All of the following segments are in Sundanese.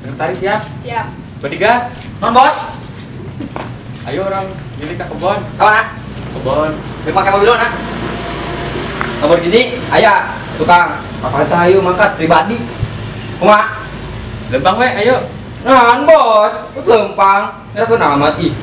Sekretaris siap? Siap. Bodyguard? Non bos. Ayo orang milik ke kebon. Kawan? Kebon. Beli pakai mobil nak. Nomor gini, ayah tukang papan sayu mangkat pribadi. Kumaha? Lempang we, ayo. Nah, bos, itu lempang. Kira aku amat ih.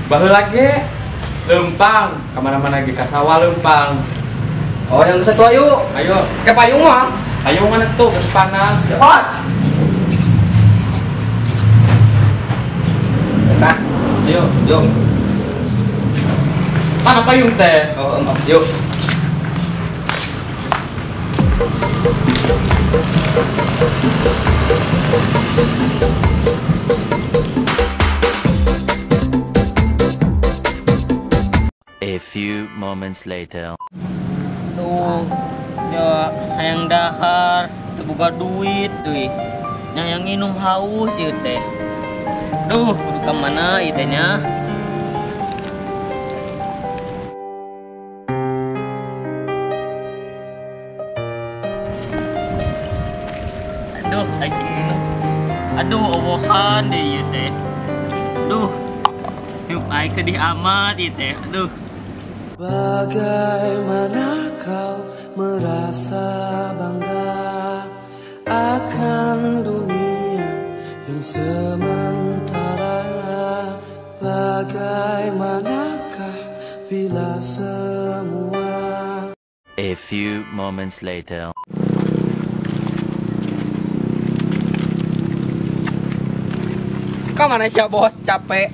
Baheula lagi lempang, kemana-mana lagi ka sawah lempang. Oh, yang satu ayo. Ayo, ke payung mah. Payungan itu geus panas. Cepat. Nah, ayo, yuk. Mana payung teh? Oh, yuk. A few moments later. Tuh, ya hayang dahar, teu boga duit deui. Nya hayang nginum haus ieu teh. Duh, kudu ka mana ieu teh nya? Aduh, anjing minum. Aduh, obohan deh ieu teh. Duh. Hiup aing sedih amat ieu teh. Aduh. Bagaimana kau merasa bangga akan dunia yang sementara? Bagaimanakah bila semua. A few moments later. Kemana sih bos? Capek.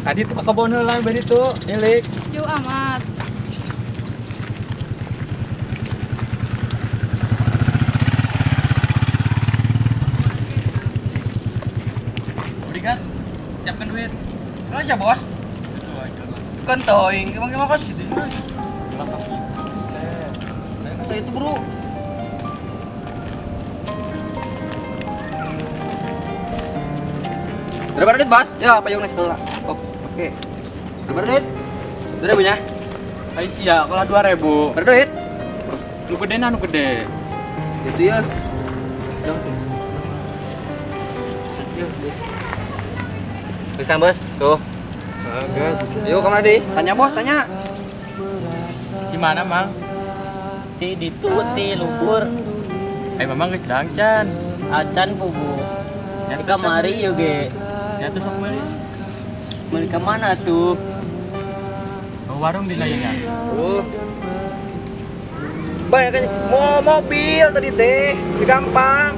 Tadi tuh ke kebon heula bari tuh, milik. Jauh amat. Bodyguard, siapkan duit. Kenapa sih bos? Itu aja lah. Kan toing, emang gimana kos gitu? Jelas sakit. Saya itu bro. Berapa duit bos? Ya payung nasi sebelah. Oh, oke. Berapa duit? 2.000 nya? Ayo sia, kalau 2.000. Berapa duit? Nu gede nah, nu gede. Itu ya. Bisa bos, tuh. Guys. Yuk kemana di? Tanya bos, tanya. Gimana mang? Ti ditu ti lumpur. Eh mamang geus dangcan. Acan pugu. Di kamari ieu ge. Ya tuh sok meuli. Meuli ka mana tuh? Ke warung di lainnya. Tuh. Banyak kan mau mobil tadi teh, di gampang.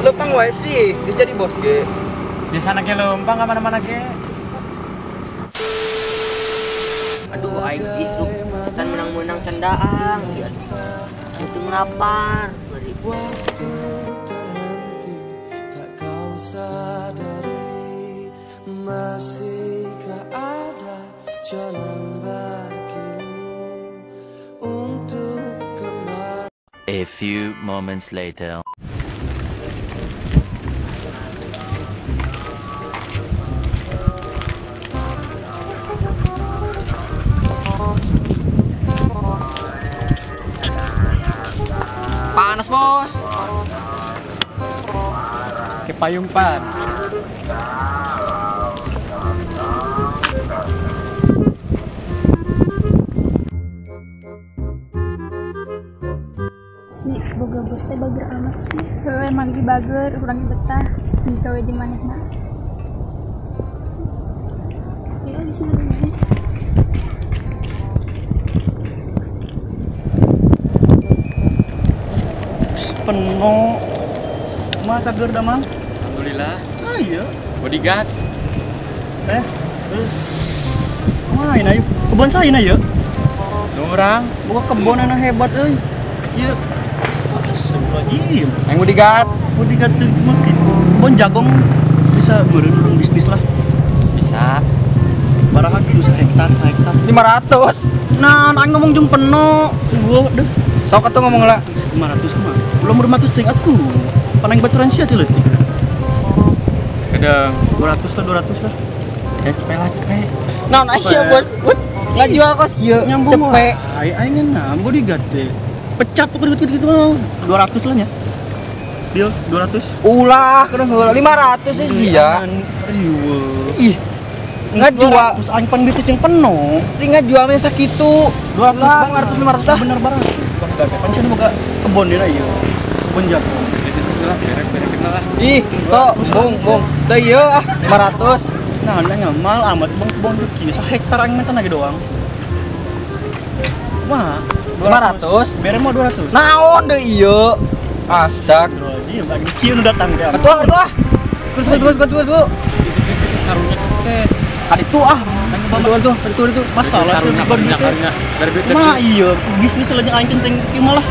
Lempang wae sih, geus jadi bos ge. Biasana ge lempang ka mana-mana ge. Aduh aing isuk can menang-menang candaang. Untung lapar. Waktu terhenti tak kau sadari, masihkah ada jalan bagimu untuk kembali? A few moments later. Panas bos. Ke payung pan. Sini boga bos teh bager amat sih. Heuh emang di bager urang betah di gawe di manehna. Ya bisa nih. Penuh masa gerda mang? Alhamdulillah. Saya bodyguard. Main ayo kebun saya ayo. Orang buka kebun anak hebat euy. Ieu. Astagfirullahaladzim. Yang bodyguard. Bodyguard tuh mungkin kebun jagung bisa meureun bisnis lah. Bisa. Barang gitu sehektar, sehektar. 500. Nah, aing ngomong jeung penuh. Gua deh. Sok atuh ngomong lah. 500 mah. Belum 500 ting aku. Paling baturan sia teh leutik. Kadang 200 lah, 200 lah. Cepet lah, cepet. Naon sia bos? Ngajual kos kieu. Cepet. Ai aing ngeunah bodyguard teh. Pecat pokoknya gitu-gitu mah. 200 lah nya. Deal 200. Ulah, kena heula 500 sih sia. Riweuh. Ih. Ngajual terus aing pan bisnis yang penuh. Tinggal jualnya sakitu. 200 500 500 dah. Bener barang. Pan cenah boga kebon dina ieu. Kebon jagung. Bisnis lah, berek-berek lah. Ih, tok, bung, bung. Teu ieu ah 500. Nah, nanya mal amat bang kebon tuh kieu sahektar aing mah lagi doang. Wah, 500. Bere mah 200. Naon deui ieu? Astag. Iya, bagi kieu nu datang teh. Atuh, atuh ah. Terus terus terus terus. Bisnis karunya teh. Kaditu ah. Tuh, tuh, tuh, tuh. Masalah sih karunya, karunya. Mah iya, bisnis lagi aing penting ieu malah.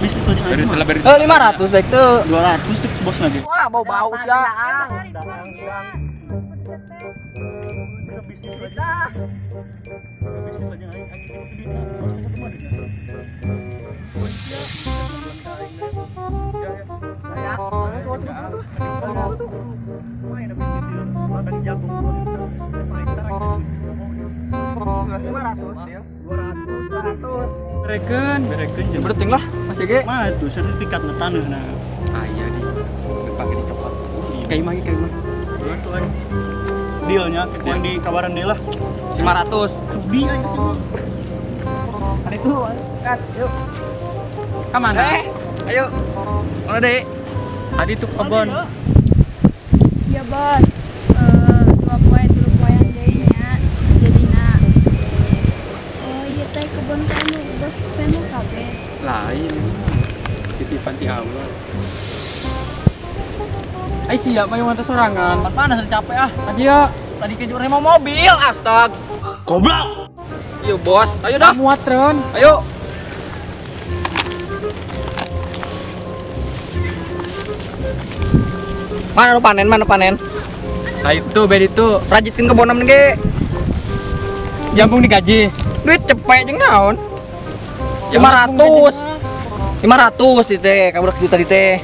Bisnis lagi aing. 500 baik tuh. 200 tuh bos lagi. Wah, bau-bau sia. Bisnis lagi. Bisnis lagi aing aing bos kita kemana? Main bisnis ieu, ladang jagung 2 hektar 500 deal. 200. Bereken, bereken jeung penting lah masih ge. Mana tuh sertifikat na taneuh na. Ah iya di dipake dicopot. Kayak mah kayak mah. Tuh aing. Dealnya ke di kabaran deui lah. 500. Subi aing ke sini. Ada tuh, kan. Yuk. Ka mana? Ayo. Mana deh? Tadi tuh kebon. Iya, Bos. 2 poe 3 poean deui nya. Jadina. Oh, ieu teh kebon kamu, Bos, penu kabeh. Lain. Titipan ti Allah. Ai siap mah mata sorangan. Panas capek ah. Tadi ya, tadi kejurnya mau mobil, astag. Goblok. Iya, Bos. Ayo dah. Muat, Ron. Ayo. Mana lu panen, mana panen? Nah itu, bed itu. Rajitkeun kebon ge. Jambung digaji. Duit cepet jeung naon? 500. 500 ieu teh, kaburak juta di teh.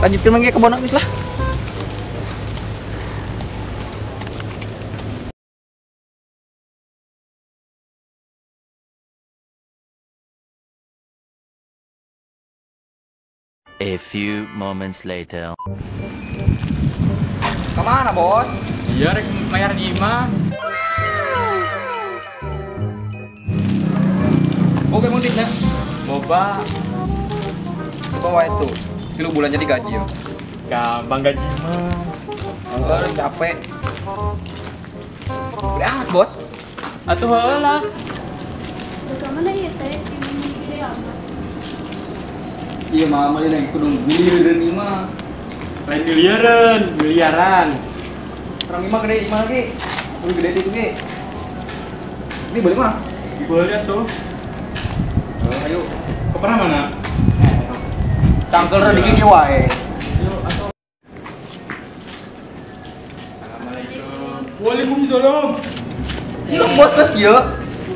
Lanjutkeun mah ge kebon geus lah. A few moments later. Kemana bos? Iya, rek bayar imah. Oke, mau duitnya? Boba. Bawa itu. 3 bulan jadi gaji ya. Gampang gaji mah. Oh, capek. Udah amat, bos. Atuh heula. Ke mana ieu teh? Gede amat. Iya, mama lagi kudu miliaran ieu mah. Lain miliaran, miliaran. Orang imah gede imah lagi. Lebih gede itu ge. Ini boleh mah? Boleh tuh. Ayo. Ke pernah mana? Cangkel rada gigi wae. Yuk, atuh. Assalamualaikum. Waalaikumsalam. Ieu bos geus kieu.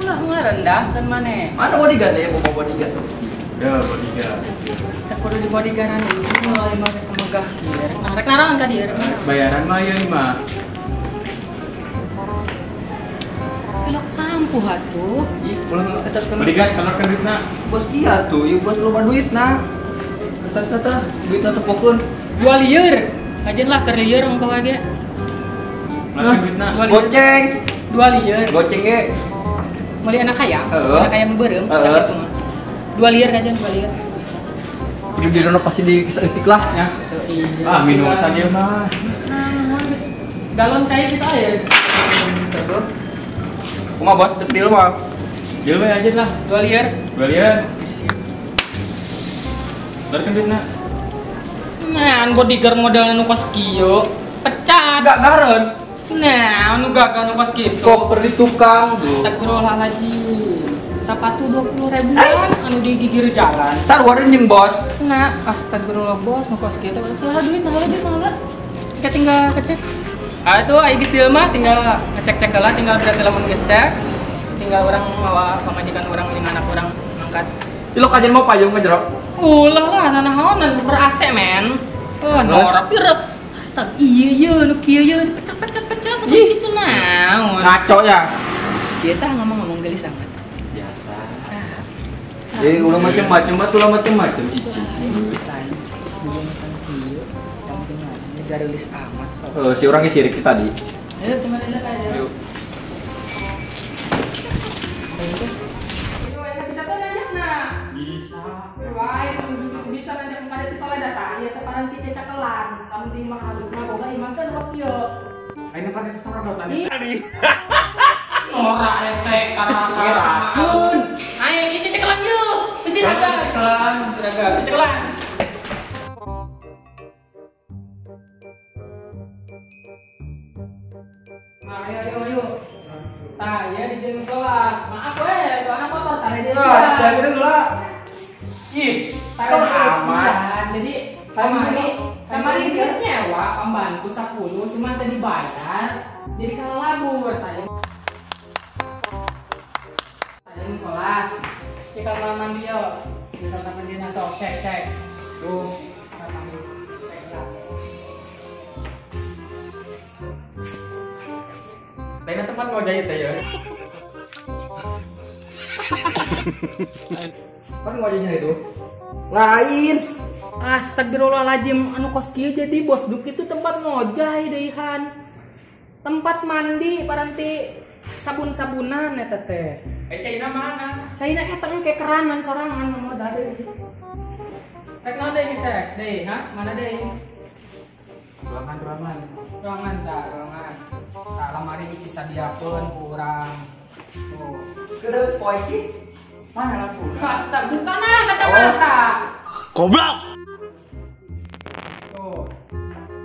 Ulah ngarendah kan maneh. Mana bodyguard ya, bawa bodyguard tuh. Ya, bodyguard. Teu kudu di bodyguardan ieu mah imah geus megah kieu. Nah, rek naon ka dieu? Bayaran mah ieu mah. Pilok ampuh atuh. Ih, ulah eta kan. Bodyguard keluarkan duitna. Bos iya tuh, ieu bos loba duitna. Kertas tah, duitna tepokeun. Dua lieur. Kajen lah keur lieur engkau ge. Keluarkan duitna. Goceng. Dua lieur. Goceng ge. Meuli anak hayam, anak hayam beureum sakitu mah. Dua lieur kajen, dua lieur. Kudu direnovasi di saeutik lah ya. Iya. Ah, minum saja mah. Nah, geus galon cai geus aya. Sebeuh. Kumaha bos, dek deal mah. Deal we aja lah. Dua lieur. Dua lieur. Keluarkan duitna. Nah, bodyguard model nu kos kieu pecat. Gak garen. Nah, nu gagal nu kos kitu. Koper di tukang. Astagfirullahaladzim. Sepatu 20 ribuan anu di gigir jalan. Sarua jeung bos. Nah, astagfirullah bos nu kos kitu. Nah, duit, nah, duit, nah. Kita tinggal ngecek. Ah itu ai geus deal mah tinggal ngecek-cek heula, tinggal berarti lamun geus cek. Tinggal orang mawa pamajikan urang jeung anak urang mangkat. Ilo kajen mau payung ke jero. Ulah lah, nanaonan ber AC men. Oh, norak pirep. Astag, iya iya nu kieu ye dipecah-pecah-pecah terus gitu naon. Ngaco ya. Biasa ngomong-ngomong gelis amat. Biasa. Jadi ulah macam-macam, ulah macam-macam cici. Lain Garilis amat sok. Si orangnya sirik tadi. Ayo tinggal aja kayak. Yuk. Bisa tuh nanya nah. Bisa. Wah, bisa nanya kepada itu soalnya data ya teparan ti cecakelan. Lamun di imah halus mah boga imah teh kos kieu. Ayeuna pake sorodotan tadi. Ora esek karena. Ayo ieu cecekelan yeuh. Bisi raga. Cecekelan, bisi raga. Cecekelan. Ayo ayo ayo. Tah, ya di jeung musola. Maaf we, soalnya kotor tah di Ah, jangan lah. Ih, kotor amat. Jadi kamari geus nyewa pembantu 10 cuma tadi bayar. Jadi kalau labur tah. Tah musola. Di kamar mandi yo. Di kamar mandi na sok cek cek. Tuh, kamar mandi. Cek lah. Lainnya tempat mau jahit ya. Kan ngojeknya itu lain. Astagfirullahaladzim, anu kos kieu jadi bos duk itu tempat ngojay deuhan. Tempat mandi paranti sabun-sabunan eta teh. Caina mana? Caina eta engke keranan sorangan modal deui. Rek naon deui ngecek deui, ha? Mana deui? Ruangan. Ruangan tah, ruangan. Tah lamari geus disadiakeun ku urang. Tuh. Kedeut poe ki. Mana lampu? Astaga, bukan ah kacamata. Goblok. Tuh.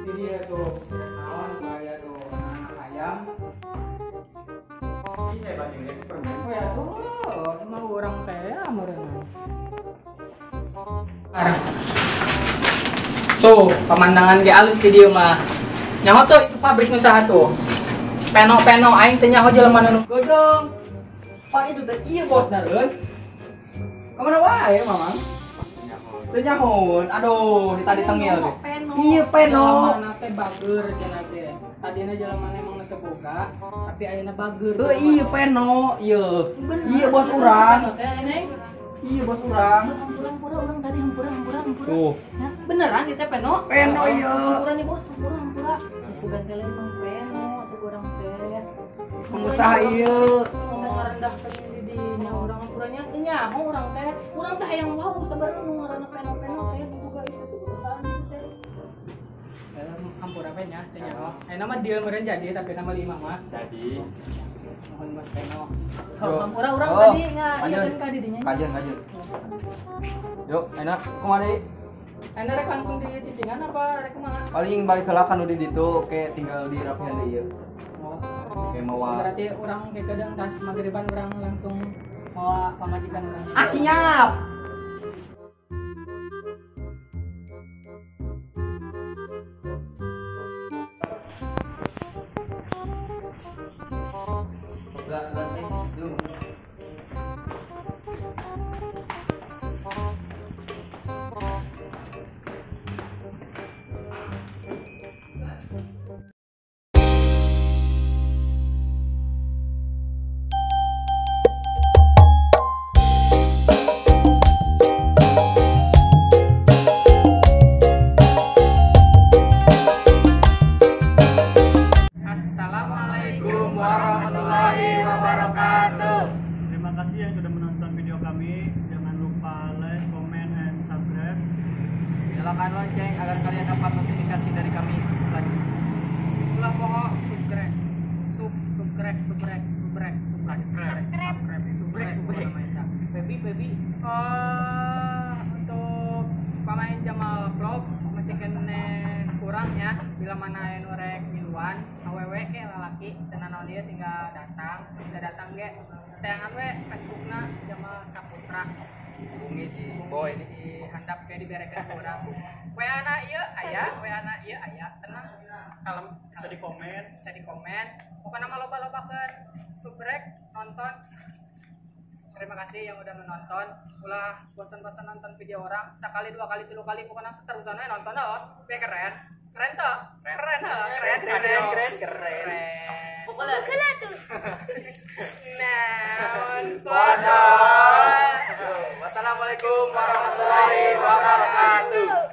Ini dia tuh, naon aya tuh anak ayam. Ini hebat ini Superman. Oh ya tuh, emang urang teh ya meureunna. Tuh, pemandangan ge alus di dieu mah. Nyaho tuh itu pabrik nu saha tuh. Peno-peno aing teh nyaho jelema nu godong. Pak itu teh ieu bosna reun. Ka mana wae, Mamang? Teu nyahoun. Aduh, tadi tengil teh. Iya peno. Jelema teh bager cenah ge. Tadina jelema emang teu boga, tapi ayeuna bager. Tuh iya peno, ieu. Iya bos urang. Iya bos urang. Hampura urang tadi hampura. Tuh. Ya, beneran ieu teh peno? Peno ieu. Hampura nih bos, hampura. Ya sugan teh lain mah peno, cek urang teh. Pengusaha ieu. Ngomong rendahkeun di dinya urang hampuranya teu nyaho urang teh. Urang teh hayang wau sabareng nu ngaranna peno-peno teh boga itu tuh perusahaan itu teh. Hampura we nya teh nyaho. Ayeuna mah deal meureun jadi tapi nama lima mah. Jadi. Mohon bos peno. Hampura urang tadi nga ieu kan ka di dinya. Kajeun. Yuk, enak. Kumaha deui? Enak rek langsung di cicingan apa rek kumaha? Paling balik heula kan udah ditu, oke tinggal di rapihan deui ieu. Oh. Oke mawa. Berarti urang kegadang tas magriban urang langsung mawa pamajikan urang. Ah siap. Assalamualaikum warahmatullahi wabarakatuh. Terima kasih yang sudah menonton video kami. Jangan lupa like, comment, and subscribe. Nyalakan lonceng agar kalian dapat notifikasi dari kami selanjutnya. Ulah pokok subscribe. Subscribe. Baby. Untuk pemain Jamal Vlog masih kene kurang ya. Bila mana anu rek miluan awewe ke lalaki tenan naon dia tinggal datang, tinggal datang ge. Teangan we Facebookna Jamal Saputra. Hubungi di bawah ini. Di handap ke diberekeun ku urang. WA-na ieu aya, WA-na ieu aya. Tenang. Kalem Bisa di komen. Bisa di komen. Pokokna mah loba-lobakeun subrek nonton. Terima kasih yang udah menonton. Ulah bosan-bosan nonton video orang. Sekali, dua kali, tilu kali, pokoknya terusan aja nonton oh. Biar keren. Keren toh? Keren. Pokoknya tuh. Nah, Wassalamualaikum warahmatullahi wabarakatuh.